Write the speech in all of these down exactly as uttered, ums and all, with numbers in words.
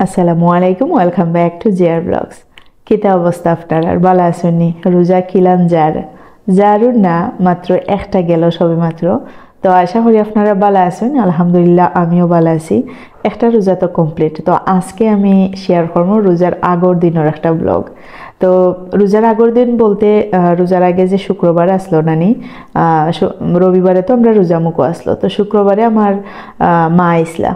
আসসালামু আলাইকুম, welcome back to J R blogs. কিতা অবস্থা আপনারার? বালা আছইন নি? রোজা কিলান যার? যারও না, মাত্র একটা গেল সবে মাত্র। তো আশা করি আপনারা বালা আছইন। আলহামদুলিল্লাহ, আমিও বালা আছি। একটা রোজা তো কমপ্লিট। তো আজকে আমি শেয়ার করবো রোজার আগর দিনর একটা ব্লগ। তো রোজার আগর দিন বলতে, আহ, রোজার আগে যে শুক্রবার আসলো নানি, আহ, শু-, রবিবারে তো আমরা রোজা মুখো আসলো। তো শুক্রবারে আমার, আহ, মা আইসলা।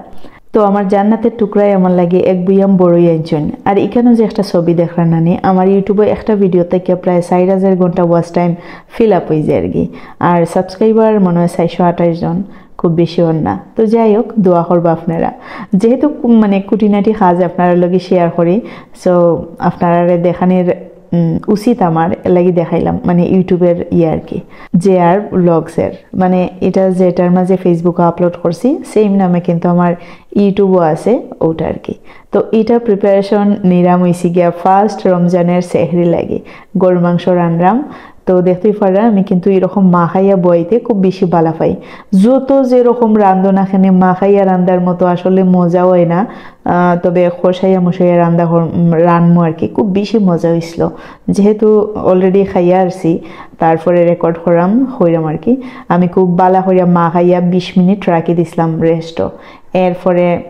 তো আমার জান্নাতের টুকরায় আমার লাগি এক বুয়াম বড়ই আনছইন। আর এখানো যে একটা ছবি দেখরা নানি, আমার YouTube-এ একটা ভিডিও থাকি প্রায় চাইর হাজার ঘন্টা ওয়াচ টাইম ফিল আপ অই যায় আর কি। আর সাবস্ক্রাইবার মনে হয় চাইরশো আঠাশ জন, খুব বেশি অর না। তো যাই হোক, দোয়া করবা আপনারা। যেহেতু কু-, মানে, কুটিনাটি কাজ আপনারার লগে শেয়ার করি, সো আপনারারে দেখানির, উম, উচিত আমার, এর লাগি দেখাইলাম, মানে, YouTube-এর ইয়ে আর কি, জেআর ব্লগসের। মানে, এটা যেটার মাঝে Facebook-এ আপলোড করছি, সেম নামে কিন্তু আমার YouTube-ও আছে, ওটা আর কি। তো এটা প্রিপারেশন নিরাম অইছে গিয়া ফার্স্ট রমজানের সেহরি লাগি, গরু মাংস রানরাম। তো দেখতেই পাররা, আমি কিন্তু এরকম মাখাইয়া বইতে খুব বেশি বালা পাই। যত যেরকম রান্ধো না কেনে, মাখাইয়া রান্ধার মতো আসলে মজা হয় না। আহ, তবে কষাইয়া মশাইয়া রান্ধা কর-, উম, রানমু আর কি, খুব বেশি মজা হইছিল। যেহেতু অলরেডি খাইয়া আসছি, তারপরে রেকর্ড করাম, কইরাম আর কি। আমি খুব বালা করিয়া মাখাইয়া বিশ মিনিট রাখি দিছিলাম রেস্টও। এরপরে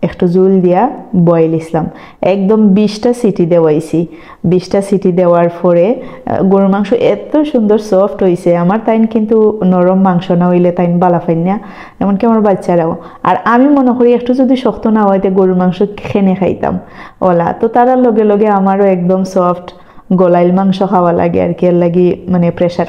একটু জুল দিয়া বয়েল ইসলাম, একদম বিশটা সিটি দেওয়াইছি। বিশটা সিটি দেওয়ার পরে, আহ, গরুর মাংস এত সুন্দর সফট হইছে। আমার তাইন কিন্তু নরম মাংস না হইলে তাইন বালা পাইন না, এমনকি আমার বাচ্চারাও। আর আমি মনে করি একটু যদি শক্ত না হয়, তে গরুর মাংস খেনে খাইতাম ওলা। তো তারার লগে লগে আমারও একদম সফট গলাইল মাংস খাওয়া লাগে আর কি, এর লাগি মানে প্রেশার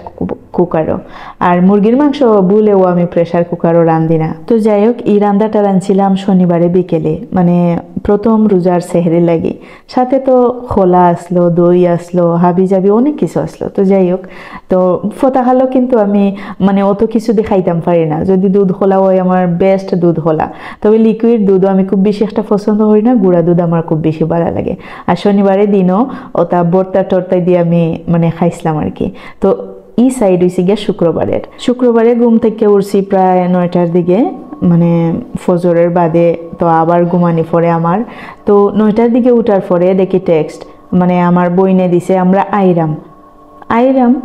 কুকারও। আর মুরগির মাংস ভুলেও আমি প্রেশার কুকারও রান্ধি না। তো যাই হোক, এই রান্ধাটা রাঁধছিলাম শনিবারে বিকেলে, মানে প্রথম রোজার সেহরি লাগি। সাথে তো খোলা আসলো, দই আসলো, হাবি জাবি অনেক কিছু আসলো। তো যাই হোক, তো ফতাখালো কিন্তু আমি মানে অত কিছু দি খাইতাম পারি না। যদি দুধ খোলা হয়, আমার বেস্ট দুধ খোলা। তবে লিকুইড দুধও আমি খুব বেশি একটা পছন্দ করি না, গুঁড়া দুধ আমার খুব বেশি ভালো লাগে। আর শনিবারের দিনও ওটা ভর্তা টর্তা দিয়ে আমি মানে খাইছিলাম আর কি। তো এই সাইড হইছে গিয়া শুক্রবারের। শুক্রবারে ঘুম থেকে উঠছি প্রায় নয়টার দিকে, মানে ফজরের বাদে। তো আবার ঘুমানি পড়ে আমার। তো নয়টার দিকে উঠার পরে দেখি টেক্সট, মানে আমার বইনে দিছে, "আমরা আইরাম।" আইরাম,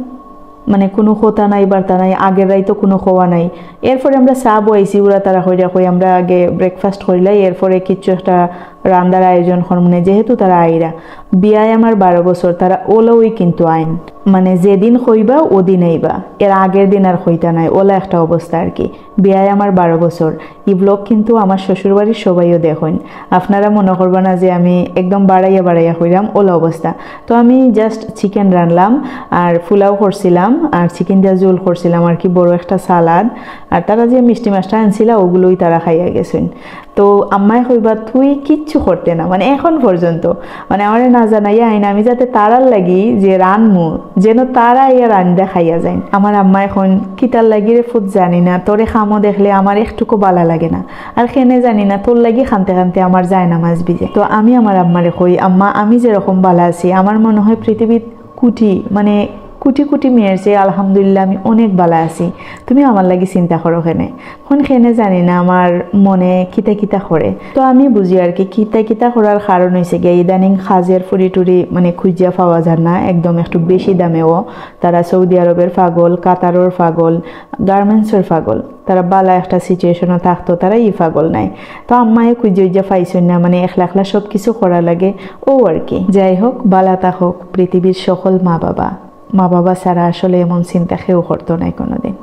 মানে কোনো কথা নাই, বার্তা নাই, আগের রাইতো কোনো খোয়া নাই। এরপরে আমরা চা বইছি, ওরা তারা কইরা কই, "আমরা আগে ব্রেকফাস্ট করিলাই, এরপরে কিছু একটা রান্দার আয়োজন করমুনে।" যেহেতু তারা আইরা, বিয়ায় আমার বারো বছর, তারা ওলাউই কিন্তু আইন, মানে যেদিন কইবা ওদিন আইবা, এর আগের দিন আর কইতা নাই, ওলা একটা অবস্থা আর কি। বিয়ায় আমার বারো বছর। এই ব্লগ কিন্তু আমার শ্বশুরবাড়ির সবাইও দেখইন। আপনারা মনে করবা না যে আমি একদম বাড়াইয়া বাড়াইয়া কইরাম, ওলা অবস্থা। তো আমি জাস্ট চিকেন রানলাম, আর পোলাও করছিলাম, আর চিকেন দিয়া ঝোল করছিলাম আর কি, বড় একটা সালাদ। আর তারা যে মিষ্টি মাছটা আনছিলা, ওগুলোই তারা খাইয়া গেছইন। তো আম্মায় কইবা, "তুই কিচ্ছু করতে না, মানে এখন পর্যন্ত, মানে আমারে না জানাইয়া আইন, আমি যাতে তারার লাগি যে রানমু, যেন তারা ইয়া রান্দা খাইয়া যাইন।" আমার আম্মায় কইন, "কিতার লাগি রে ফুত জানি না, তোরে খামো দেখলে আমার একটুকু বালা লাগে না। আর কেনে জানি না, তোর লাগি খানতে খানতে আমার যায় নামাজ বিজে।" তো আমি আমার আম্মারে কই, "আম্মা, আমি যেরকম বালা আছি, আমার মনে হয় পৃথিবীত কোটি, মানে কোটি কোটি মেয়ের চেয়ে আলহামদুলিল্লাহ আমি অনেক বালা আছি। তুমি আমার লাগি চিন্তা করো কেনে?" এখন কেনে জানি না, আমার মনে কিতা কিতা করে। তো আমি বুঝি আর কি, কিতা কিতা করার কারণ হইছে গিয়া, ইদানিং কাজের ফুরি টুরি মানে খুঁজিয়া পাওয়া যায় না, একদম একটু বেশি দামেও। তারা সৌদি আরবের পাগল, কাতারর পাগল, গার্মেন্টসর পাগল, তারা বালা একটা সিচুয়েশনও থাকতো, তারা ই পাগল নাই। তো আম্মায় খুঁজিয়া উইজিয়া পাইছইন না, মানে একলা একলা সব কিছু করা লাগে, ও আর কি। যাই হোক, বালা থাকউক পৃথিবীর সকল মা বাবা। মা বাবা ছাড়া আসলে এমন চিন্তা কেউ করতো নাই কোনোদিন।